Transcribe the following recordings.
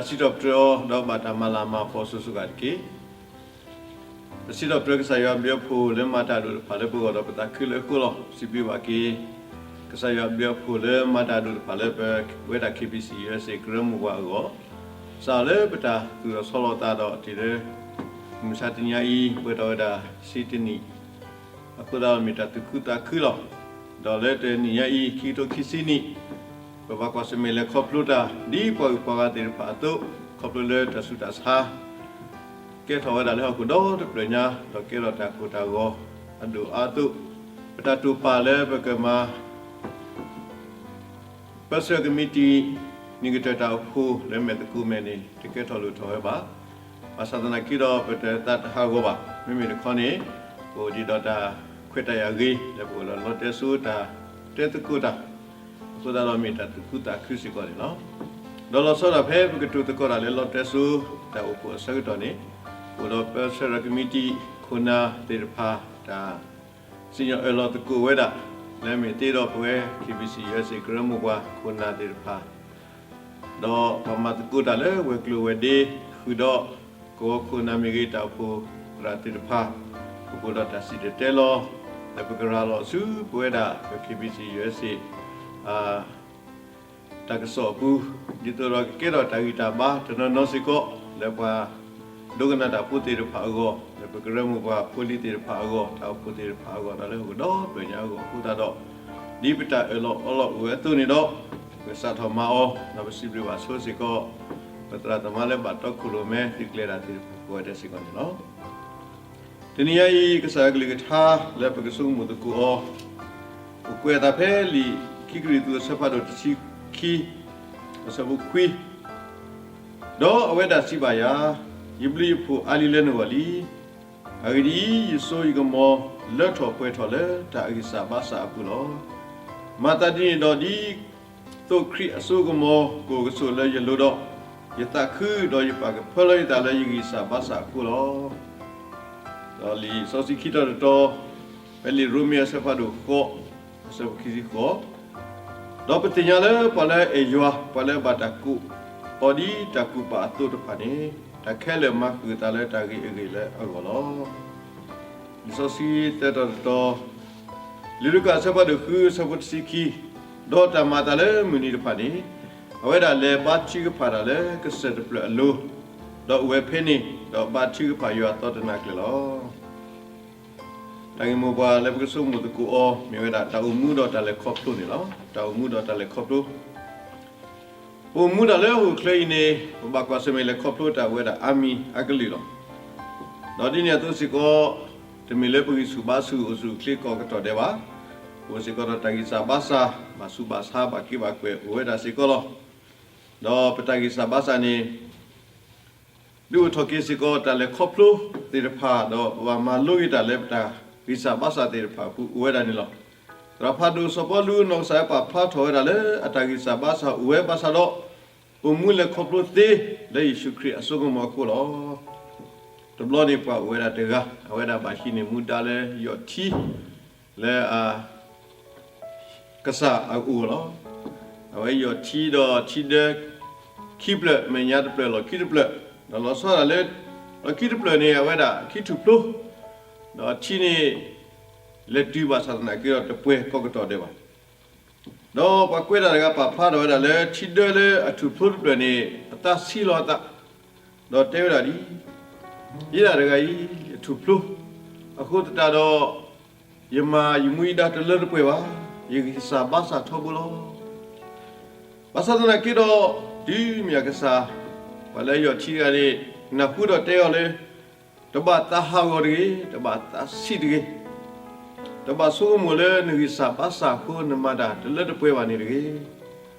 စံးထီၣ်ပတြၢၤအီၤ ဒီးဘၣ်တၢ်မၤလၤမၤကပီၤစိၤစိၤဃၣ်ဃၣ်တက့ၢ်. ပစံးထီၣ်ပတြၢၤကစၢ်ယွၤအဘျုးအဖှိၣ်လၢမၤတၢ်အဒိၣ်တဖၣ်လၢပဂီၢ်ဒီးပသးခုလၢအဃိလီၤ. စံးဘျုးဘၣ်က့ၤ ကစၢ်ယွၤအဘျုးအဖှိၣ်လၢမၤတၢ်အဒိၣ်တဖၣ်လၢပဝဲဒၣ် KBC USA ကရၢမိၢ်ပှၢ်အဂီၢ်, စးထီၣ်လၢပတၢ်သူၣ်ထီၣ်ဆီလီၤသးဒီးတုၤလၢ မုၢ်မဆါတနံၤညါအံၤ ပှဲၤထီၣ်ဝဲဒၣ်ဆံတနံၣ် အဃိသတးဒီးမ့ၢ်တၢ်သူၣ်ခုသးခုလီၤ. ဒီးလၢတနံၤညါအံၤ ခံကထိခံဆံနံၣ် ပဘၣ်ကွၢ်ဆၢၣ်မဲာ်လဲၤခီဖျိတၢ် ဒ်ပှၤဂုၤပှၤဂၤသ့ၣ်တဖၣ်အသိး, ခီဖျိလၢတၢ်ဆူးတၢ်ဆါ ကဲထီၣ်ဝဲဒၣ်လၢဟီၣ်ခိၣ်ဒီတဖျၢၣ်ညါ, ဒီးကဲထီၣ်တၢ်ကိၢ်တၢ်ဂီၤအဒိၣ်အါအသိး, ပတၢ်တိာ်ပာ်လၢပကမၤ ပၢဆှၢကမံးတံာ် နံၣ်ကတၢၢ်တၢ်အိၣ်ဖှိၣ်လၢမဲာ်သကိးမဲာ်န့ၣ် တကဲထီၣ်လိၣ်ထီၣ်ဝဲဘၣ်. ဘၣ်ဆၣ်သနာ်က့ဒီး ပတသးတဟးဂီၤဘၣ်. မ့မ့ၢ်တခီန့ၣ် ပအိၣ်ဒံးဒီးတၢ်ခွဲးတၢ်ယာ်ဂ့ၤ လၢပအိၣ်ဒီးလီတဲစိတၢ်တဲသကိးတၢ်, အဃိသတးဒီးမ့ၢ်တၢ်သူၣ်ခုသးခုစ့ၢ်ကီးန့ၣ်လီၤ. ဒီးလီၤဆီဒၣ်ဖဲပကတိၤသကိးတၢ်လၢလီတဲစိတၢ်အိၣ်ဖှိၣ်အဆၢကတီၢ်န့ၣ်, အိၣ်ဒီးပၢဆှၢကမံးတံာ်ခိၣ်နၢ်သ့ၣ်တဖၣ် တၢ် စံၣ်ညီၣ်အၢၣ်လီၤသကိးဝဲဒၣ် လၢမ့ၢ်သ့ဒီးပဝဲ KBC USA ကရၢမိၢ်ပှၢ်ခိၣ်နၢ်သ့ၣ်တဖၣ်, ဒီးပှၤမၤသကိးတၢ်လၢဝဲၤကျိၤဝဲၤဒ့ ဃုာ်ဒီး ကဝီၤခိၣ်နၢ်မ့ၢ်ဂ့ၤ တၢ်အိၣ်ဖှိၣ်သရၣ်သ့ၣ်တဖၣ်, ပအိၣ်ဒီးတၢ်စံၣ်တဲၤတဲလီၤ လၢပကရၤလီၤဆူပဝဲဒၣ်ပ KBC USA တၢ်ကစီၣ်အပူၤ, ဒ်သိးဒီးကကဲထီၣ်တၢ်ဂံၢ်တၢ်ဘါတနီၤနီၤစ့ၢ်ကီး လၢပှၤဒိကနၣ်တၢ်ဖိသ့ၣ်တဖၣ်အဂီၢ်, လၢပကရၢမိၢ်ပှၢ်ဖိလံၤသ့ၣ်တဖၣ်အဂီၢ်, တၢ်အိၣ်ဖှိၣ်သ့ၣ်တဖၣ်အဂီၢ်, ဒီးလၢဟီၣ်ခိၣ်ဒီဖျၢၣ်ညါအဂီၢ်အဃိသတးဒီး, ဒ်ပတၢ်အၢၣ်လီၤအီလီၤအိၣ်ဝဲအသိးန့ၣ်ဒီး, ပကစးထီၣ်မၤအီၤ ဒီးပစံးဘျုးဘၣ်ဆိစ့ၢ်ကီး ပသရၣ်သမါလၢဘၣ်တီခိၣ်ရိၣ်မဲ သုကျဲၤတၢ်သ့ၣ်တဖၣ်ကိးဂၤဒဲးစ့ၢ်ကီးန့ၣ်လီၤ. တနံၤညါအံၤ ကစၢ်ယွၤကလုၢ်ကထါလၢပကဆိကမိၣ်သကိးအီၤ, ပကွဲးအသးဖဲလံာ်ခံကရံၣ်သူးအဆၢဖးဒိၣ်တဆံခံ အဆၢဖိခွံ, ဒီးအဝဲဒၣ်စံးဘၣ်ယၤ, ယဘျုးယဖှိၣ်အါလံလၢနဂီၢ်လံ. အဂ့ၢ်ဒ်အံၤ, ယစိယကမီၤလၢထီၣ်ပှဲၤထီၣ်လၢတၢ်အဂံၢ်စၢ်ဘါစၢ်အပူၤလီၤ. မၤသးဒ်န့ၣ်ဒီးဒ် သိးခရံာ်အစိကမီၤကအိၣ်ကဆိးလၢယလိၤဒီး, ယသးခုဒီးယပာ်ကဖၢလီၤယသးလၢယဂံၢ်စၢ်ဘါစၢ်အဃိလီၤ. ဒီးလံာ်စီဆှံခံတီၤတတီၤ, ဖဲလံာ်ရိမ့ၤအဆၢဖးဒိၣ်ဃိး, အဆၢဖိခံဆံဃိး, ဒီးပသ့ၣ်ညါလၢပှၤလၢအအဲၣ်ယွၤ, ပှၤလၢအဘၣ်တၢ်ကိးအီၤဒ်တၢ်ကူၣ်ပာ်အသိးတဖၣ်န့ၣ်, တၢ်ခဲလၢာ်မၤဃုာ်အသးလၢတၢ်ဂ့ၤအဂ့ၢ်လၢအဂီၢ်လီၤ. လံာ်စီဆှံသၢတီၤတတီၤ, လံာ်လူၤကၣ်အဆၢဖးဒိၣ်ဃု အဆၢဖိတဆံခံ, ဒီးတၢ်မၤအသးလၢမုၢ်နံၤတဖၣ်န့ၣ်, အဝဲဒၣ်လဲၤဘါထုကဖၣ်တၢ်လၢကစၢၢ်တဖျၢၣ်အလိၤ, ဒီးအိၣ်ဝဲဖဲန့ၣ်, ဒီးဘါထုကဖၣ်ယွၤအသီတနၤကျၢၤလီၤ. တၢ်ဂ့ၢ်မိၢ်ပှၢ်လၢပကဆိကမိၣ်သကိးအီၤ မ့ၢ်ဝဲဒၣ်တၢ်အိၣ်မူဒီးတၢ်လဲၤခီဖျိန့ၣ်လီၤ. တၢ်အိၣ်မူဒီးတၢ်လဲၤခီဖျိ ပအိၣ်မူတၢ်လၢဟီၣ်ခိၣ်ချၢအံၤန့ၣ် ပဘၣ်ကွၢ်ဆၢၣ်မဲာ်လဲၤခီဖျိတၢ်ဝဲဒၣ်အါမံၤအါကလုာ်လီၤ. ဒီးဒ်န့ၣ်အသိးစ့ၢ်ကီး, တမ့ၢ်လၢပဂံၢ်ဆူၣ်ဘါဆူၣ်အိၣ်ဆူၣ်အိၣ်ချ့ကိးကတီၢ်ဒဲးဘၣ်. ပအိၣ်စ့ၢ်ကီးဒီးတၢ်ဂံၢ်စၢ်ဘါစၢ် ဘၣ်ဆူးဘၣ်ဆါဘၣ်က့ဘၣ်ကွဲးအိၣ်ဝဲဒၣ်စ့ၢ်ကီးလီၤ. ဒီးပတၢ်ဂံၢ်စၢ်ဘါစၢ်န့ၣ် ဒုးအိၣ်ထီၣ်က့ၤစ့ၢ်ကီးတၢ်လဲၤခီဖျိသ့ၣ်တဖၣ် ဒီးပဘၣ်မၤလိက့ၤတၢ်လၢပတၢ်ဂံၢ်စၢ်ဘါစၢ်သ့ၣ်တဖၣ်အပူၤအိၣ်ဝဲဒၣ်န့ၣ်လီၤ. သရၣ်ဖးဒိၣ်စီၤပီလူးနီၢ်ကစၢ်ပာ်ဖျါထီၣ်ဝဲဒၣ်လၢအတၢ်ဂံၢ်စၢ်ဘါစၢ်အိၣ်ဝဲဘၣ်ဆၣ်ဒီး, အိၣ်မူလဲၤခီဖျိသ့လၢယ့ၣ်ၡူးခရံာ်အစိကမီၤအဃိလီၤ. တဘျီန့ၣ်ပှၤအိၣ်ဝဲဒၣ်တဂၤ အဝဲဒၣ်ဘၣ်ဟံးန့ၢ်မူဒါလၢယီၢ်ထံ လၢအ ကစၢ်အအိၣ်လီၤ. အဝဲယီၢ်ထံဒီးထံဒၢ ခံဖျၢၣ် မဲာ်ညါတဖျၢၣ် လီၢ်ခံတဖျၢၣ်, ဒီးလီၤဆီဒၣ်လၢ လီၢ်ခံတဖျၢၣ်န့ၣ် အဝဲဒၣ်အခံထူၣ်ဖျိ, ဒီးထံန့ၣ် လဲၤတုၤဘၣ်ဆၣ်သနာ်က့ဒီးတပှဲၤကိးကတီၢ်ဒဲးဘၣ်. ဒီးပှၤကွဲးတၢ်တဂၤပာ်ဖျါထီၣ်ဝဲဒၣ်လၢထံဒၢလၢအထူၣ်ဖျိတဖျၢၣ်န့ၣ် အသးဆံးလီၤအသး, ဒီးတဲဝဲဒၣ်ဒ်အံၤ, ယဲဒၣ်တဂၤအံၤ အထူၣ်ဖျိ, အဃိသတးဒီး ယမၤယမူယဒါတလၢတပှဲၤဘၣ်, ယဂံၢ်စၢ်ဘါစၢ်ထီဘိလီၤ. ဘၣ်ဆၣ်သနာ်က့ဒီး တုၤမ့ၢ်အကစၢ် ပှၤလၢယီၢ်ထံတဂၤန့ၣ် နၢ်ဟူဒီးတဲအီၤလၢ တဘၣ်သးဟးဂီၤတဂ့ၤ, တဘၣ်သးဆံးတဂ့ၤ, တဘၣ်ဆိကမိၣ်လၢနဂံၢ်စၢ်ဘါစၢ်အဃိ နမၤတၢ်တလၢတပှဲၤဘၣ်န့ၣ်တဂ့ၤ.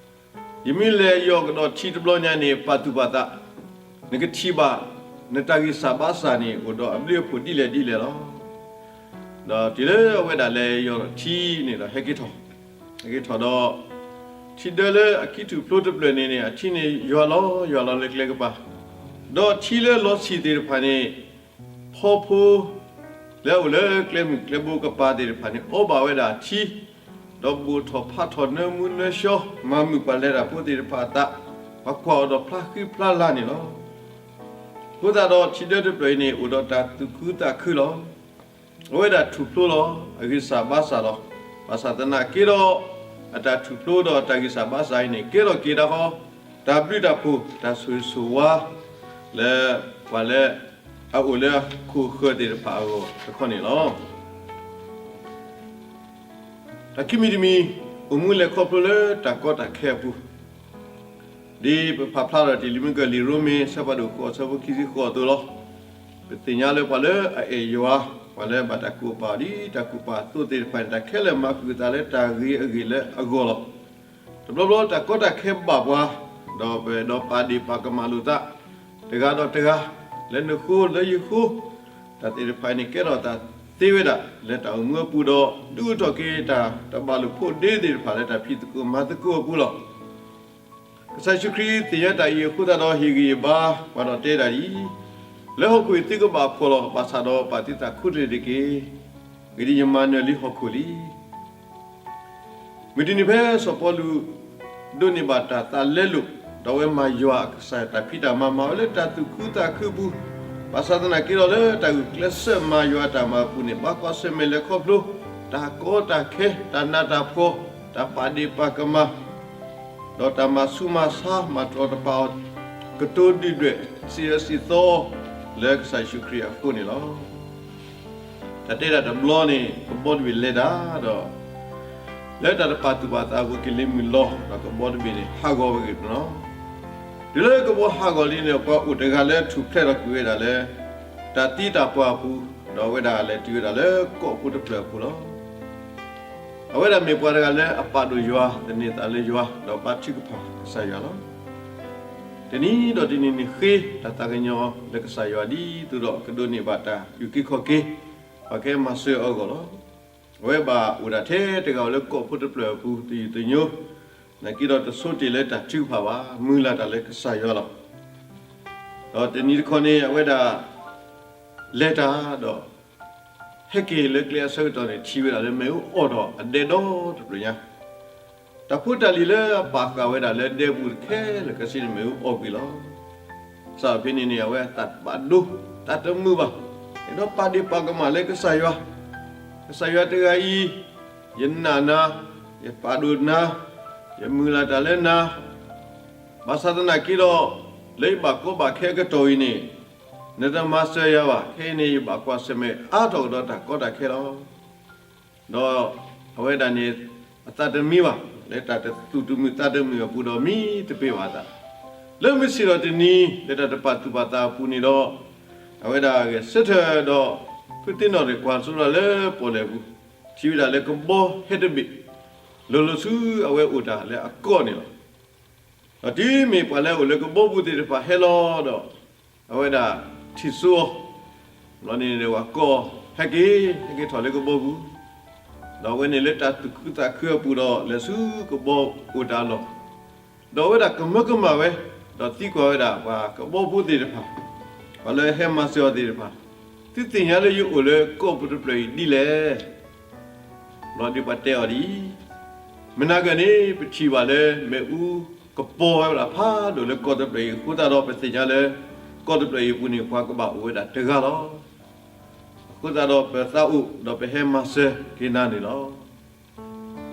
ယမ့ၢ်လဲၤယီၢ်ကဒီးထံတဘျီညါန့ၣ် ပာ်သူၣ်ပာ်သး, နကထံၣ်ဘၣ် နတၢ်ဂံၢ်စၢ်ဘါစၢ်န့ၣ် အိၣ်ဒီးအဘျုးအဖှိၣ်ဒ်လဲၣ်ဒ်လဲၣ်လီၤ. ဒီးတုၤလၢအဝဲဒၣ်လဲၤယီၢ်ထံန့ၣ်ဒီးဟဲက့ၤထီၣ်, ဟဲက့ၤထီၣ်ဒီး ထံဒၢလၢအခံထူၣ်ဖျိတဖျၢၣ်န့ၣ်န့ၣ် အထံန့ၣ်ယွၤလီၤယွၤလီၤလၢကျဲကပၤ, ဒီးထံလၢလီၤဆံၣ်သ့ၣ်တဖၣ်န့ၣ် ဖီဖိ လၢအအိၣ်လၢကျဲမုၢ်ကျဲဘိကပၤသ့ၣ်တဖၣ်န့ၣ် အီဘၣ်ဝဲဒၣ်ထံ, ဒီးဘိၣ်ထီၣ်ဖးထီၣ်နၢမူနၢဆှီ မၤမုာ်ပှၤလဲၤတၢ်ဖိသ့ၣ်တဖၣ်အသး, ပှၤကွၢ်အီၤဒီးဖျါဃံဖျါလၤန့ၣ်လီၤ. အဃိသတးဒီးထံဒၢတဖျၢၣ်အံၤန့ၣ် အိၣ်ဒီးတၢ်သူၣ်ခုသးခုလီၤ. အဝဲဒၣ်ထူၣ်ဖျိလီၤ. အဂံၢ်စၢ်ဘါစၢ်လီၤ. ဘၣ်ဆၣ်သနာ်က့ဒီး အတၢ်ထူၣ်ဖျိဒီးတၢ်ဂံၢ်စၢ်ဘါစၢ်အံၤန့ၣ် ကဲထီၣ်က့ၤဒၣ်ဃီ တၢ်ဘျုးတၢ်ဖှိၣ် တၢ်ဆိၣ်ဂ့ၤဆိၣ်ဝါ လၢပှၤလၢ အအိၣ်လၢအခိၣ်အဃၢၤသ့ၣ်တဖၣ်အဂီၢ်တခီန့ၣ်လီၤ. တၢ်ခံမံၤတမံၤ အိၣ်မူလဲၤခီဖျိလၢတၢ်ကီတၢ်ခဲအပူၤ, ဒ်ပဖးဖျါထီၣ်တ့ၢ်လံမုၢ်ကၢၢ်လံာ်ရိမ့ၤ အဆၢဖးဒိၣ်ဃိး အဆၢဖိခံဆံဃိးအသိးလီၤ. ပသ့ၣ်ညါလၢပှၤလၢအအဲၣ်ယွၤ, ပှၤလၢဘၣ်တၢ်ကူၣ်ပာ်အီၤဒ်တၢ်ကူၣ်ပာ်အသိးသ့ၣ်တဖၣ်န့ၣ် တၢ်ခဲလၢာ်မၤဃုာ်အသးလၢတၢ်ဂ့ၤအဂ့ၢ်လၢအဂီၢ်လီၤ. တဘျီဘျီတၢ်ကီတၢ်ခဲဘၣ်ပှၤ, ဒီးပအဲၣ်ဒိးပာ်ဒ့ၣ်ပာ်ကမၣ်လိာ်သး, တဂၤဒီးတဂၤ, လၢနဃိလၢယဃိ, တၢ်သ့ၣ်တဖၣ်န့ၣ် ကဲထီၣ်တၢ်သ့ဝဲဒၣ် လၢတၢ်အိၣ်မူအပူၤဒီး ဒုးအိၣ်ထီၣ်က့ၤတၢ်တဘၣ်လိာ်ဖိးဒ့သ့ၣ်တဖၣ်လၢတၢ်ဖံးသကိးမၤသကိးအပူၤလီၤ. ကစၢ်ယ့ၣ်ၡူးခရံာ်သ့ၣ်ညါတၢ်အံၤအဃိသတးဒီး ဟ့ၣ်ဂံၢ်ဟ့ၣ်ဘါပှၤဒီးတဲဒၣ်ဒ်အံၤ, လၢဟီၣ်ခိၣ်အံၤသုကဘၣ်ဖှီၣ်လီၤ, ဘၣ်ဆၣ်ဒီးပာ်သုသးခူတလ့ၢ်တက့ၢ်. အဂ့ၢ်ဒ်အံၤ, ယမၤနၢၤလံဟီၣ်ခိၣ်လံ. မုၢ်တနံၤဖဲစီၤပီလူး ဒိးန့ၢ်ဘၣ်တၢ်သးလဲလိာ်, ဒီးအဝဲမၤယွၤအကစၢ်တၢ်ဖံးတၢ်မၤ မၤဝဲလၢတၢ်သူၣ်ခုသးခုအပူၤ, ဘၣ်ဆၣ်သနာ်က့ဒီးလၢတၢ်ဂုာ်ကျဲးစၢးမၤယွၤအတၢ်မၤအပူၤန့ၣ် ဘၣ်ကွၢ်ဆၢၣ်မဲာ်လဲၤခီဖျိ တၢ်ကီတၢ်ခဲ, တၢ်နးတၢ်ဖှီၣ်, တၢ်ပာ်ဒ့ၣ်ပာ်ကမၣ် ဒီးတၢ်မၤဆူးမၤဆါ မၤတရီတပါအီၤ ကတိၤဒုၣ်ဒွဲၣ် စံးအၢစံးသီ လၢကစၢ်ယ့ၣ်ၡူးခရံာ်အဃိန့ၣ်လီၤ. တၢ်တဲဒၣ်တဘျီန့ၣ် ကဘီတဘ့ၣ်လဲၤတၢ်ဒီး လၢတၢ်တပာ်သူၣ်ပာ်သးအပူၤ ကလ့ၤမုၢ်လီၤ ဒီးကဘီတဘ့ၣ်န့ၣ် ဟးဂီၤဝဲဂ့ၤန့ၣ်လီၤ. တုၤလၢကဘီဟးဂီၤလံန့ၣ် ပှၤအိၣ်တဂၤလၢထူၣ်ဖျဲးထီၣ်ကွံာ်ဝဲဒၣ်လၢ တၢ်သံတၢ်ပှၢ်အပူၤ, ဒီးအဝဲဒၣ်လဲၤတုၤဝဲဒၣ်လၢကီၢ်ဖိတဖျၢၣ်အပူၤလီၤ. အဝဲဒၣ်မ့ၢ်ပှၤတဂၤလၢအပာ်ဒိၣ်ယွၤ, သန့ၤသးလၢယွၤ, ဒီးဘါထုကဖၣ်ကစၢ်ယွၤလီၤ. တနံၤဒီးတနံၤန့ၣ်ဃ့တၢ်သးကညီၤလၢကစၢ်ယွၤ ဒ်သိးဒီးကဒိးန့ၢ်ဘၣ်တၢ်အုၣ်က့ၤခီၣ်က့ၤ ပှၤကဟဲမၤစၢၤအီၤအဂီၢ်လီၤ. အဝဲဘၣ်အိၣ်ဒၣ်ထဲတဂၤဧိၤလၢကီၢ်ဖိတဖျၢၣ်အပူၤ သယုၢ်သညိ, နာ်က့ဒီးတဆိတ့ၢ်လၢတၢ်ထုကဖၣ်ဘၣ်, မုၢ်လၢ်တၢ်လၢကစၢ်ယွၤလီၤ. ဒီးတနံၤတခီန့ၣ် အဝဲဒၣ် လဲၤတၢ်ဒီး ဟဲက့ၤလၢကျဲအဆၢကတီၢ်န့ၣ် ထံၣ်ဝဲဒၣ်လၢမ့ၣ်အူအီၣ်ဒီးအဒဲဒီတဖျၢၣ်ညါ, တၢ်ဖိတၢ်လံၤလၢအပာ်ဃာ်ဝဲဒၣ်လၢဒဲပူၤတခဲလၢာ်ခဲဆ့န့ၣ် မ့ၣ်အူအီၣ်ကွံာ်လီၤ. စးဖဲန့ၣ်န့ၣ် အဝဲအသးဘၣ်ဒိ သးတမုာ်ဘၣ်, အဲၣ်ဒိးပာ်ဒ့ၣ်ပာ်ကမၣ်လၢကစၢ်ယွၤ, ကစၢ်ယွၤတဂၤအံၤ ယနာ်နၤ, ယပာ်ဒိၣ်နၤ, ယမုၢ်လၢ်တၢ်လၢနၤ, ဘၣ်ဆၣ်သနာ်က့ဒီး လၢယဘၣ်ကီဘၣ်ခဲအကတီၢ်အံၤန့ၣ် နတမၤစၢၤယၤဘၣ်. ခဲအံၤန့ၣ် ယဘၣ်ကွၢ်ဆၢၣ်မဲာ်အါထီၣ်ကဒီးတၢ်ကီတၢ်ခဲလီၤ. ဒီးအဝဲဒၣ်န့ၣ် အသးတမံဘၣ်, လၢတၢ်တသူၣ်တမုာ်သးတမုာ်အပူၤဒီး မံတပ့ၢ်ဘၣ်အသး, လၢမုၢ်ဆ့ၣ်ထီၣ်တနံၤ လၢတၢ်တပာ်သူၣ်ပာ်သးအပူၤန့ၣ်ဒီး အဝဲဒၣ်ဂဲၤဆၢထၢၣ်ဒီး ဖုသ့ၣ်နီၣ်ထၢၣ်ကွၢ်စိလီၤလၢပီၣ်လဲၣ်ပူၤ, ထံၣ်ဝဲဒၣ်လၢကဘီဟဲတဘ့ၣ် လီၤလိၤဆူအဝဲအိၣ်တၢ်လၢအကီၢ်န့ၣ်လီၤ. ဒီးတုၤမ့ၢ်ပှၤလၢအအိၣ်လၢကဘီပူၤသ့ၣ်တဖၣ်ဟဲလီၤဒီး အဝဲဒၣ်ထံၣ်စိအီၤ, ဘျီန့ၣ်ဝဲကိး, ဟဲက့ၤ, ဟဲက့ၤထီၣ်လၢကဘီပူၤ, ဒီးအဝဲန့ၣ်လၢတၢ်သူၣ်ခုသးခုအပူၤဒီး လဲၤဆူကဘီအိၣ်တၢ်လီၢ်, ဒီးအဝဲဒၣ်ကမၢကမၣ်ဝဲ, ဒီးသံကွၢ်ဝဲဒၣ်ပှၤကဘီဖိသ့ၣ်တဖၣ်, ပှၤလၢဟဲမၤစၢၤအီၤသ့ၣ်တဖၣ်, သုသ့ၣ်ညါလၢယအိၣ်လၢကီၢ်ပူၤတဖျၢၣ်အံၤဒ်လဲၣ်. ဘျီဒုးပှၤတဲအီၤဒ်အံၤ, မနၤကၢၢ်န့ၣ် ပထံၣ်ဘၣ်လၢမ့ၣ်အူကပီၤဝဲဒၣ်ဖးဒိၣ်လၢကီၢ်တဖျၢၣ်အံၤအဃိသတးဒီး ပသ့ၣ်ညါလၢ ကီၢ်တဖျၢၣ်အံၤအပူၤန့ၣ် ပှၤကဘၣ်အိၣ်ဝဲဒၣ်တဂၤလီၤ. အဃိသတးဒီးပသးအိၣ်ဒီးပဟဲမၤစၢၤက့ၤနၤန့ၣ်လီၤ.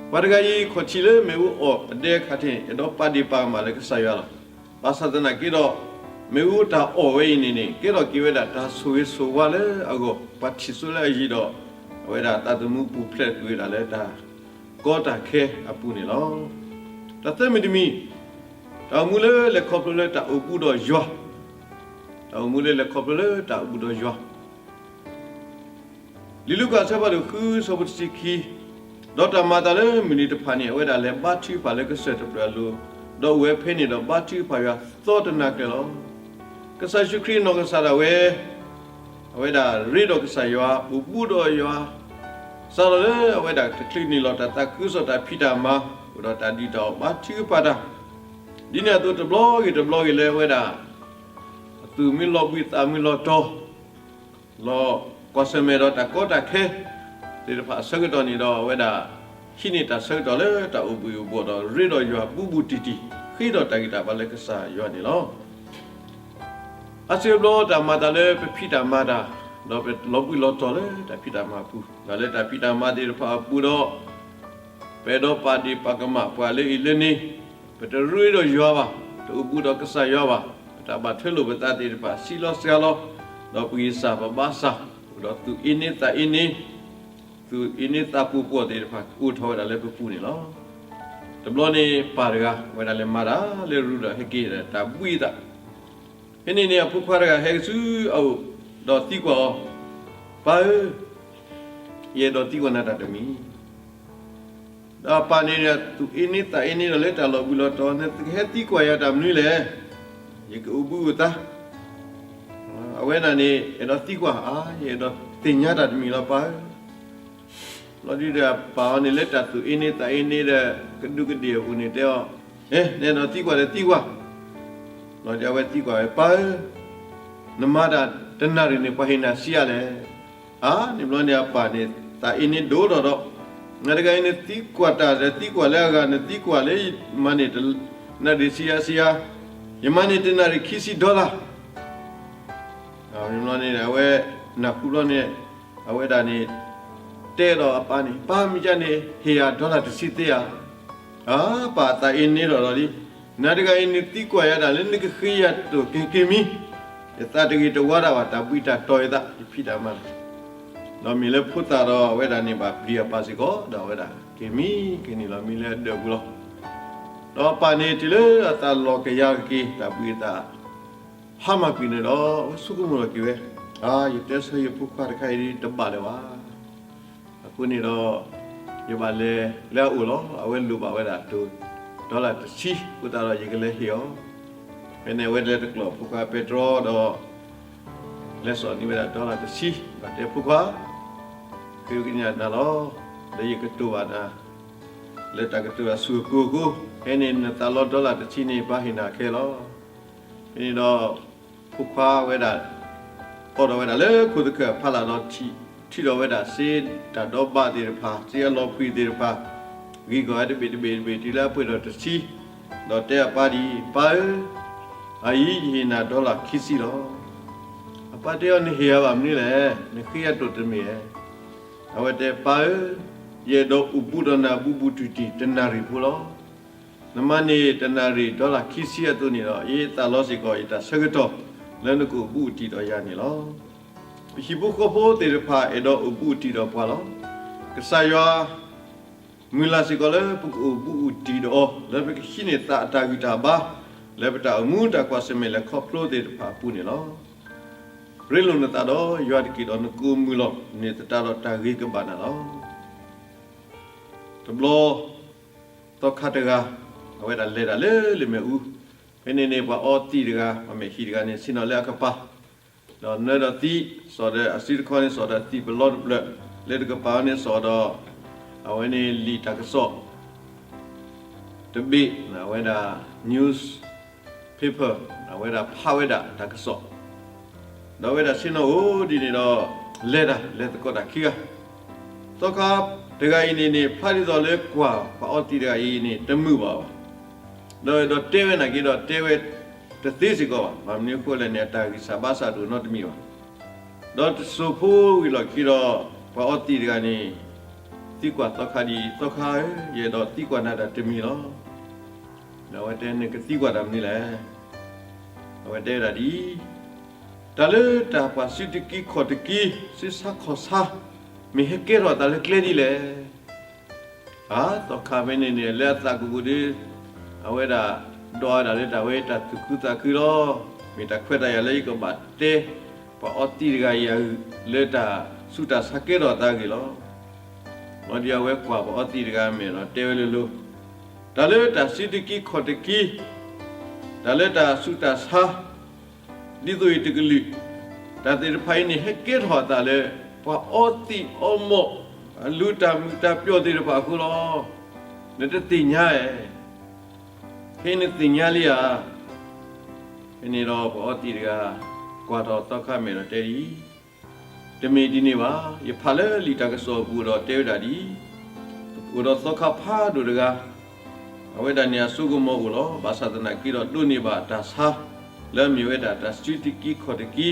ပှၤတဂၤအံၤ ခီၣ်ထံးလၢမ့ၣ်အူအီၣ်အဒဲအခါန့ၣ် အဲၣ်ဒိးပာ်ဒ့ၣ်ပာ်ကမၣ်လၢကစၢ်ယွၤလီၤ. ဘၣ်ဆၣ်သနာ်က့ဒီး မ့ၣ်အူတၢ်အီၣ်ဝဲအံၤန့ၣ်န့ၣ် ကဲထီၣ်က့ၤဝဲဒၣ်တၢ်ဆိၣ်ဂ့ၤဆိၣ်ဝါလၢအဂီၢ်, ပှၤထံၣ်စိလၢအယံၤဒီး အဝဲဒၣ်သးသမူပူၤဖျဲးကွံာ်ဝဲဒၣ်လၢတၢ်ကီတၢ်ခဲအပူၤန့ၣ်လီၤ. တၢ်သၢမံၤတမံၤ, တၢ်အိၣ်မူလၢလဲၤခီဖျိလၢတၢ်အိၣ်ဘူးဒီးယွၤ, တၢ်အိၣ်မူလၢလဲၤခီဖျိလၢတၢ်အိၣ်ဘူးဒီးယွၤ လံာ်လူၤကၣ်အဆၢဖးဒိၣ်ဃု အဆၢဖိတဆံခံ, ဒီးတၢ်မၤအသးလၢမုၢ်နံၤတဖၣ်န့ၣ် အဝဲဒၣ်လဲၤဘါထုကဖၣ်လၢကစၢၢ်တဖျၢၣ်အလိၤ, ဒီးအိၣ်ဝဲဖဲန့ၣ်ဒီးဘါထုကဖၣ်ယွၤသီတနၤကျၢၤလီၤ. ကစၢ်ယ့ၣ်ၡူးခရံာ်နီၢ်ကစၢ်ဒၣ်ဝဲ အဝဲဒၣ်ရ့ဒီးကစၢ်ယွၤ, အိၣ်ဘူးဒီးယွၤ, စးထီၣ်လၢအဝဲဒၣ်တချုးန့ၢ်လီၤတၢ်သးခုကစီၣ်တၢ်ဖံးတၢ်မၤ, အိၣ်ဒီးတၢ်ဒုၣ်တၢ်အီၣ်ဘါထုကဖၣ်တၢ်, ဒ်န့ၣ်အသိးတဘျီဂ့ၤတဘျီဂ့ၤလၢအဝဲဒၣ် အသူၣ်မ့ၢ်လီၤဘှံးသးမ့ၢ်လီၤတီၤ လီၤကွၢ်ဆၢၣ်မဲာ်ဒီးတၢ်ကီတၢ်ခဲသ့ၣ်တဖၣ်အဆၢကတီၢ်န့ၣ်ဒီး အဝဲဒၣ်ဟံးန့ၢ်တၢ်ဆၢကတီၢ်လၢတၢ်အိၣ်ဘှံးအိၣ်ဘှီၣ်ဒီးရ့ဒီးယွၤဘူးဘူးတံၢ်တံၢ် ဃ့ဒီးတၢ်ဂံၢ်တၢ်ဘါလၢကစၢ်ယွၤန့ၣ်လီၤ. အါစုအါဘျီတၢ်မၤတၢ်လၢပဖံးတၢ်မၤတၢ်, ဒီးပလီၤဘှံးလီၤတီၤလၢတၢ်ဖံးတၢ်မၤအပူၤ, ဒီးလၢတၢ်ဖံးတၢ်မၤသ့ၣ်တဖၣ်အပူၤဒီး ပအဲၣ်ဒိးပာ်ဒ့ၣ်ပာ်ကမၣ်ပှၤလၢအံၤလၢန့ၣ်, ပတရ့ဒီးယွၤဘၣ်, တအိၣ်ဘူးဒီးကစၢ်ယွၤဘၣ်, ပတၢ်ဘၣ်ထွဲလိာ်ပသးသ့ၣ်တဖၣ် စံးလီၤစှၤလီၤ, ဒီးပဂံၢ်စၢ်ပဘါစၢ်, ဒီးသူၣ်အ့န့သးအ့န့, သူၣ်အ့န့သးပှီၤပှီၤသ့ၣ်တဖၣ် ကအိၣ်ထီၣ်ဝဲဒၣ်လၢပပူၤန့ၣ်လီၤ. တဘျီန့ၣ်ပၢ်တဂၤ အဝဲဒၣ်လဲၤမၤတၢ်လၢရူဒီးဟဲက့ၤဒီးတၢ်ဘှံးအသး, ဖဲန့ၣ်န့ၣ်အဖိခွါတဂၤဟဲဆူအအိၣ်, ဒီးသံကွၢ်အီၤ, ပၢ်ဧၢ, ယအဲၣ်ဒိးသံကွၢ်နၤတၢ်တမံၤ ဒီးအပၢ်န့ၣ် သူၣ်အ့န့သးအ့န့ဒီးလၢတၢ်လီၤဘှံးလီၤတီၤ, နကဟဲသံကွၢ်ယၤတၢ်မနုၤလဲၣ်, ယကအိၣ်ဘူးအိၣ်သါ, အဝဲဒၣ်န့ၣ် အဲၣ်ဒိးသံကွၢ်ဧါ, ယအဲၣ်ဒိးသ့ၣ်ညါတၢ်တမံၤလီၤပၢ်ဧၢ. လီၤဒုဒီးအပၢ်အီၤန့ၣ်လၢတၢ်သူၣ်အ့န့သးအ့န့ဒီး ကဒူးကဒ့ၣ်အပူၤန့ၣ်တဲအီၤ, အဲ နအဲၣ်ဒိးသံကွၢ်ဒီးသံကွၢ်, လီၤဒုအဝဲသံကွၢ်ဝဲ ပၢ်ဧၢ, နမၤတၢ်တနၣ်ရံၣ်န့ၣ် ပှၤဟ့ၣ်နၤဆံးအါလဲၣ်. အါန့ၣ်ဘျီန့ၣ်အပၢ်န့ၣ် သးအ့န့ဒိၣ်ထီၣ်ဒီး, နၤတဂၤအံၤနသံကွၢ်တၢ်ဒီးသံကွၢ်လၢအဂၤ နသံကွၢ်လၢယမၤန့ၢ်တနၣ်ရံၣ်ဆံးအါဆံးအါ, ယမၤန့ၢ်တနၣ်ရံၣ်ခံဆံ dollar န့ၣ် အဝဲနၢ်ဟူဘျီန့ၣ် အဝဲဒၣ်န့ၣ် တဲဒီးအပၢ်န့ၣ် ပၢ်မ့ၢ်ကန့ၣ် ဟ့ၣ်ယၤ dollar တဆံသ့ဧါ. အပၢ်သးအ့န့ထီၣ်ဒီးလံ, နၤတဂၤအံၤနသံကွၢ်ယၤဒၣ်လၢနကဃ့ယၤတၢ်က့ၤက့ၤမံၤ, ယသးတဂ့ၤတဝါဒၣ်ဘၣ် တၢ်ဘှံးတၢ်တီၤယသး ယဖံးတၢ်မၤ, ဒီးမ့ၢ်လၢဖိသၣ်ဒီးအဝဲဒၣ်န့ၣ်ဘၣ်ပျံၤအပၢ်စ့ၢ်ကီး ဒီးအဝဲဒၣ်က့ၤမံက့ၤနုာ်လီၤမံလၢအဒၢးပူၤလီၤ. ဒီးအပၢ်န့ၣ်တုၤလၢအသးလီၤကယၤက့ၤ တၢ်ဘှံးအသး ဟါမၢ်ကွံာ်န့ၣ်ဒီး အဝဲဆိကမိၣ်လီၤက့ၤဝဲ, အါ ယတဲဆၢယဖိခွါတခါအံၤတဘၣ်လၢၤဘၣ်. အဃိန့ၣ်ဒီး ယဘၣ်လဲၤလၢအအိၣ်လီၤ. အဝဲလိၣ်ဘၣ်ဝဲဒၣ်တိၢ် dollar တဆံ အဃိသတးဒီး ယကလဲၤဟ့ၣ်အီၤ. ဖဲန့ၣ်အဝဲလဲၤတကျိာ်ဖိခွါပဲတြီဒီး လဲၤစိာ်န့ၢ်ဝဲဒၣ် dollar တဆံ ဒီးတဲဖိခွါ, ဃ့ဝဲကညးနၤလီၤ. လၢယကတိၤဘၣ်နၤ လၢတၢ်ကတိၤအဆူၣ်အကိၤအဃိ, ဖဲန့ၣ်နသးလီ dollar တဆံန့ၣ် ပၢ်ဟ့ၣ်နၤခဲလီၤ. ဖဲန့ၣ်ဒီး ဖိခွါဝဲဒၣ် အိးထီၣ်ဝဲဒၣ်လၢခိၣ်သခၢၣ်အဖီလာ်ဒီး ထံၣ်ထီၣ်ဝဲဒၣ်စ့တၢ်ဒီဘးသ့ၣ်တဖၣ်, စ့အလီၤဖှံသ့ၣ်တဖၣ်, ဂံၢ်ဂီၤဝဲတဘ့ၣ်တဘ့ၣ်တဘ့ၣ် တုၤလၢအပှဲၤဒီးတဆံ, ဒီးတဲအပၢ်ဒ်အံၤ, ပၢ်ဧၢ, အအံၤယဟ့ၣ်နၤ dollar ခံဆံလီၤ. အပၢ်တဲအီၤ နဟ့ၣ်ယၤဘၣ်မနုၤလဲၣ်, နဃ့ယၤတိၢ်တမ့ၢ်ဧါ. အဝဲတဲ ပၢ်ဧၢ, ယအဲၣ်ဒိးအိၣ်ဘူးဒီးနၤဘူးဘူးတံၢ်တံၢ် တနၣ်ရံၣ်ဖိလီၤ. နမၤန့ၢ်တနၣ်ရံၣ် dollar ခံဆံအသိးန့ၣ်ဒီး ယသးလီစ့ၢ်ကီး ယတၢ်ဆၢကတီၢ် လၢနကအိၣ်ဘူးအိၣ်တံၢ်ဒီးယၤန့ၣ်လီၤ. ပဟံၣ်ဖိဃီဖိသ့ၣ်တဖၣ် အဲၣ်ဒိးအိၣ်ဘူးအိၣ်တံၢ်ဒီးပှၤလီၤ. ကစၢ်ယွၤ မုၢ်လၢ်စ့ၢ်ကီးလၢပကအိၣ်ဘူးအိၣ်တံၢ်ဒီးအီၤ လၢပကဟံးန့ၢ်သးအတၢ်ဂံၢ်တၢ်ဘါ လၢပတၢ်အိၣ်မူတၢ်ကွၢ်ဆၢၣ်မဲာ်လဲၤခီဖျိသ့ၣ်တဖၣ်အပူၤန့ၣ်လီၤ. ရ့လိာ်နသးဒီးယွၤတက့ၢ်ဒီး နကအိၣ်မုာ်လီၤ. န့ၢ်သတးဒီးတၢ်ဂ့ၤကဘၣ်နၤလီၤ. တဘျီ သီခါတဂၤ အဝဲဒၣ်လဲၤတၢ်လၢလ့ၣ်မ့ၣ်အူ, ဖဲန့ၣ်န့ၣ် ပှၤအီသံးတဂၤ ပှၤမဲာ်ဟံၣ်တဂၤန့ၣ် ဆ့ၣ်နီၤလၢအကပၤ, ဒီးနၢဒီးသံး, စိာ်ဒီးအစုတခီန့ၣ် စိာ်ဒီးသံးပလီတဖျၢၣ်, လၢတကပၤန့ၣ်စိာ်ဒီး အဝဲန့ၣ်လံာ်တၢ်ကစီၣ် တဘ့ၣ်, အဝဲဒၣ် news paper, အဝဲဒၣ်ဖးဝဲဒၣ်တၢ်ကစီၣ်, ဒီးအဝဲဒၣ်ဆ့ၣ်နီၤအိၣ်ဒ်န့ၣ်ဒီး လဲၤတၢ် လဲၤသကိးတၢ်ခံဂၤ, သီခါတဂၤအံၤန့ၣ်န့ၣ် ဖျါဒ်သိးလၢကွၢ်ပှၤအီသံးတဂၤအံၤန့ၣ် တမုာ်ဘၣ်ဘၣ်, ဒီးဒီးတဲဝဲနာ်က့ဒီး တဲဝဲတသ့စ့ၢ်ကီးဘၣ်. ဘၣ်မနုၤအဃိလဲၣ်န့ၣ် အတၢ်ဂံၢ်စၢ်ဘါစၢ်တအိၣ်နီတမံၤဘၣ်. ဒီးတစိၢ်ဖိဝံၤလီၢ်ခံဒီး ပှၤအီသံးတဂၤန့ၣ် သံကွၢ်သီခါဒ်အံၤ, သီခါဧၢ, ယအဲၣ်ဒိးသံကွၢ်နၤတၢ်တမံၤလီၤ. ဒီးအဝဲတဲ နကသံကွၢ်တၢ်မနုၤလဲၣ်. အဝဲတဲဝဲဒၣ်ဒ်အံၤ, တၢ်လၢတၢ်ပှၤစုတကံခီၣ်တကံ, စုဆါခီၣ်ဆါ, မ့ၢ်ဟဲကဲထီၣ်အသးလၢကျဲဒ်လဲၣ်. အါ သီခါဖဲန့ၣ်န့ၣ် လၢအသးကပူၤဒီး အဝဲဒၣ်ဒွးဝဲဒၣ်လၢတၢ်ဝဲတၢ်သူၣ်ခုသးခုလီၤ. မ့ၢ်တၢ်ခွဲးတၢ်ယာ်လၢယကဘၣ်တဲ ပှၤအီသံးတဂၤအံၤအဂ့ၢ် လၢတၢ်ဆူးတၢ်ဆါကဲထီၣ်အသးအဂ့ၢ်လီၤ. ဘျီဒ်အဝဲကွၢ်ပှၤအီသံးတဂၤအမဲာ်ဒီးတဲဝဲလိၤလိၤ, တၢ်လၢတၢ်စုတကံခီၣ်တကံ, တၢ်လၢတၢ်ဆူးတၢ်ဆါ, ဒ်သိးအံၤတကလုာ်, တၢ်သ့ၣ်တဖၣ်အံၤန့ၣ် ဟဲကဲထီၣ်အသးလၢ ပှၤအီသံးအီမိာ်, အလူၤတၢ်မုာ်တၢ်ပျီၣ်သ့ၣ်တဖၣ်အဃိလီၤ. နတသ့ၣ်ညါဧါ. ဖဲနသ့ၣ်ညါလံဧါ. ဖဲန့ၣ်ဒီးပှၤအီသံးတဂၤ ကွၢ်ထီၣ်သီခါမဲာ်ဒီးတဲဒ်အံၤ, တမ့ၢ်ဒ်န့ၣ်ဘၣ်. ယဖးလၢလံာ်တၢ်ကစီၣ်အပူၤဒီးတဲဝဲဒၣ်ဒ်အံၤ, အိၣ်ဒီးသီခါဖးဒိၣ်တဂၤ, အဝဲဒၣ်န့ၣ်အစိကမီၤအိၣ်လီၤ. ဘၣ်ဆၣ်သနာ်က့ဒီးဒိးန့ၢ်ဘၣ်တၢ်ဆါ လၢအမ့ၢ်ဝဲဒၣ်တၢ်စုတကံခီၣ်တကံ,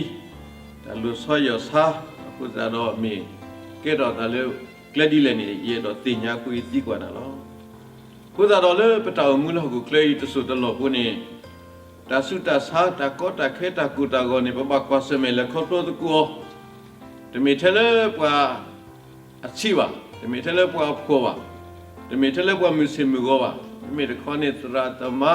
တၢ်လိာ်ဆီယီၢ်ဆါ, အဃိသတးဒီးမ့ၢ်ကဲထီၣ်တၢ်လၢကျဲဒ်လဲၣ်န့ၣ် ယအဲၣ်ဒိးသ့ၣ်ညါအဃိယသံကွၢ်နၤလီၤ. အဃိသတးဒီးလၢပတၢ်အိၣ်မူလၢဟီၣ်ခိၣ်ချၢအံၤတစိၢ်တလီၢ်ဖိန့ၣ် တၢ်ဆူးတၢ်ဆါ တၢ်ကီတၢ်ခဲ တၢ်ကိၢ်တၢ်ဂီၤန့ၣ် ပဘၣ်ကွၢ်ဆၢၣ်မဲာ်လဲၤခီဖျိသကိးအီၤ, တမ့ၢ်ထဲလၢပှၤ အဆံးဘၣ်, တမ့ၢ်ထဲလၢပှၤအဖှီၣ်ဘၣ်, တမ့ၢ်ထဲလၢပှၤမုၢ်ဆ့ၣ်မုၢ်ဂီၤဘၣ်, မ့မ့ၢ်တခီန့ၣ်သရၣ်သမါ,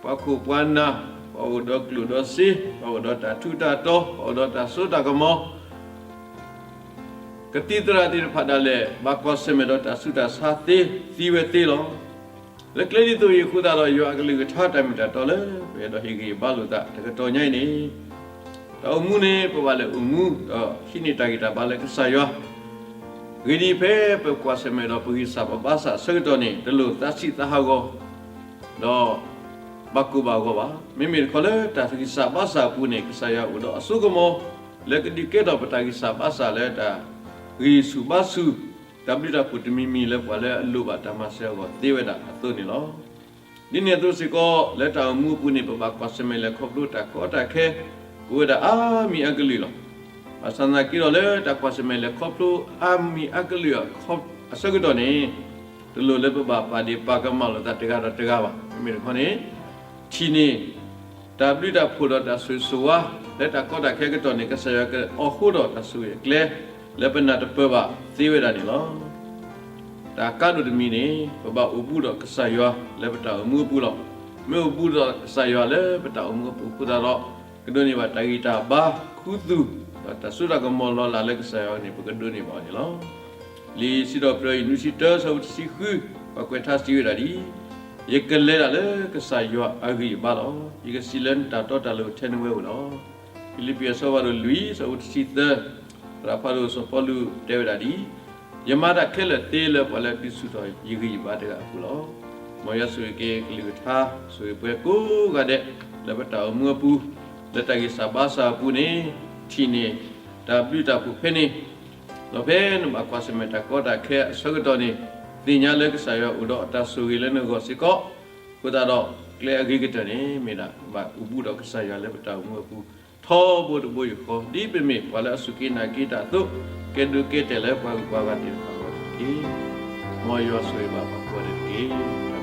ပှၤခိၣ်ပှၤနၢ်, ပှၤအိၣ်ဒီးကျိၣ်ဒီးစ့, ပှၤအိၣ်ဒီးတၢ်ထူးတၢ်တီၤ, ပှၤအိၣ်ဒီးတၢ်စိတၢ်ကမီၤ ကသံၣ်သရၣ်သ့ၣ်တဖၣ်ဒၣ်လဲာ် ဘၣ်ကွၢ်ဆၢၣ်မဲာ်ဒီးတၢ်ဆူးတၢ်ဆါသ့, သံဝဲသ့လီၤ. လၢကျဲဒ်သိးအံၤအဃိသတးဒီး ယွၤအကလုၢ်ကထါတၢ်မ့ၢ်တၢ်တီလၢ ပအဲၣ်ဒိးဟ့ၣ်ဂံၢ်ဘါလိာ်သးတကတီၢ်ညါအံၤန့ၣ်, တၢ်အိၣ်မူန့ၣ် ပဘၣ်လဲၤအိၣ်မူ ဒီးဟံးန့ၢ်တၢ်ဂံၢ်တၢ်ဘါလၢကစၢ်ယွၤ ဂ့ၢ်ဒ်အံၤ, ဖဲပကွၢ်ဆၢၣ်မဲာ်ဒီးပဂံၢ်စၢ်ဘါစၢ်အဆၢကတီၢ်န့ၣ် တလိၣ်သးဆံးသးဟးဂီၤ ဒီးဘၣ်ကိၢ်ဘၣ်ဂီၤဘၣ်. မ့မ့ၢ်တခီလၢတၢ်ဂံၢ်စၢ်ဘါစၢ်အပူၤန့ၣ် ကစၢ်ယွၤအိၣ်ဒီးအစိကမီၤ လၢကဒုးကဲထီၣ်ပတၢ်ဂံၢ်စၢ်ဘါစၢ်လၢတၢ်ဂံၢ်ဆူၣ်ဘါဆူၣ် တၢ်ဘျုးတၢ်ဖှိၣ်တမံၤမံၤလၢပှၤလၢအလိၣ်ဘၣ်တၢ်မၤစၢၤအဂီၢ်သ့ဝဲဒၣ်အသိးန့ၣ်လီၤ. ဒ်န့ၣ်အသိးစ့ၢ်ကီး လၢတၢ်အိၣ်မူအပူၤန့ၣ် ပဘၣ်ကွၢ်ဆၢၣ်မဲာ်လဲၤခီဖျိတၢ်ကီတၢ်ခဲ ပဝဲဒၣ်အါမံၤအါကလုာ်လီၤ. ဘၣ်ဆၣ်သနာ်က့ဒီးလၢတၢ်ကွၢ်ဆၢၣ်မဲာ်လဲၤခီဖျိအါမံၤအါကလုာ်အဆၢကတီၢ်န့ၣ် တလိၣ်လၢပဘၣ်ပာ်ဒ့ၣ်ပာ်ကမၣ်လိာ်သးတဂၤဒီးတဂၤဘၣ်. မ့မ့ၢ်တခီန့ၣ် ထံၣ်န့ၢ် တၢ်ဘျုးတၢ်ဖှိၣ်ဒီးတၢ်ဆိၣ်ဂ့ၤဆိၣ်ဝါ လၢတၢ်ကီတၢ်ခဲအကတီၢ်န့ၣ် ကစၢ်ယွၤကအိးထီၣ်ဒီးတၢ်ဆိၣ်ဂ့ၤအကျဲ လၢပနၢ်တပၢၢ်ဘၣ်သ့ဝဲဒၣ်န့ၣ်လီၤ. တၢ်ကါဒိၣ်တမံၤန့ၣ် ပဘၣ်အိၣ်ဘူးဒီးကစၢ်ယွၤလၢပတၢ်အိၣ်မူအပူၤလီၤ. မ့ၢ်အိၣ်ဘူးဒီးကစၢ်ယွၤလၢပတၢ်အိၣ်မူအပူၤအဃိသတးဒီး ကဒိးန့ၢ်ဘၣ်တၢ်ဂံၢ်တၢ်ဘါခူသူၣ် ဒီးတၢ်စိတၢ်ကမီၤလီၤလးလၢကစၢ်ယွၤန့ၣ် ပကဒိးန့ၢ်ဘၣ်အီၤန့ၣ်လီၤ. လံာ်စံးထီၣ်ပတြၢၤအံၤ နွံဆံတၢ ဆၢဖိတဆံဃု ပှၤကွဲးထါစံးဝဲဒၣ်ဒ်အံၤ, ယကလဲၤဒၣ်လၢကစၢ်ယွၤအဂံၢ်အဘါလီၤ. ယကစံးလၢနတၢ်တီတၢ်လိၤထဲနဝဲဧိၤလီၤ. ဖံလံးပံၤအဆၢဖးဒိၣ်လွံၢ် ဆၢဖိတဆံသၢ, သရၣ်ဖးဒိၣ်စီၤပီလူးတဲဝဲဒၣ်ဒ်အံၤ, ယမၤတၢ်ခဲလၢာ်သ့လၢပှၤလၢအဒုးဆူၣ်ထီၣ်ယဂံၢ်ယဘါတဂၤအပူၤလီၤ. မ်ယွၤဆိၣ်ဂ့ၤက့ၤကလုၢ်ကထါ ဆိၣ်ဂ့ၤပှၤကိးဂၤဒဲး လၢပတၢ်အိၣ်မူအပူၤ လၢတၢ်ဂံၢ်စၢ်ဘါစၢ်အပူၤန့ၣ် ထံၣ်န့ၢ်တၢ်ဘျုးတၢ်ဖှိၣ်ဖဲန့ၣ် ဒီးဖဲနဘၣ်ကွၢ်ဆၢၣ်မဲာ်တၢ်ကီတၢ်ခဲအဆၢကတီၢ်န့ၣ် သ့ၣ်ညါလၢကစၢ်ယွၤအိၣ်ဒီးအတၢ်ဆိၣ်ဂ့ၤလၢနဂီၢ်စ့ၢ်ကီး, အဃိသတးဒီး ကျဲအဂ့ၤကတၢၢ်န့ၣ် မ့ၢ်ဒၣ်ဘၣ်အိၣ်ဘူးဒီးကစၢ်ယွၤလၢပတၢ်အိၣ်မူအပူၤ ထီဘိတဘိယူၢ်ဃီ ဒ်ပမ့ၢ်ပှၤလၢအစူၢ်က့ၤနာ်က့ၤတၢ်အသိး ကဲဒိးကဲတဲာ်လၢပှၤဂုၤပှၤဂၤသ့ၣ်တဖၣ်အဂီၢ်န့ၣ်တက့ၢ်. မ်ယွၤဆိၣ်ဂ့ၤဘၣ်ပှၤကိးဂၤဒဲးတက့ၢ်.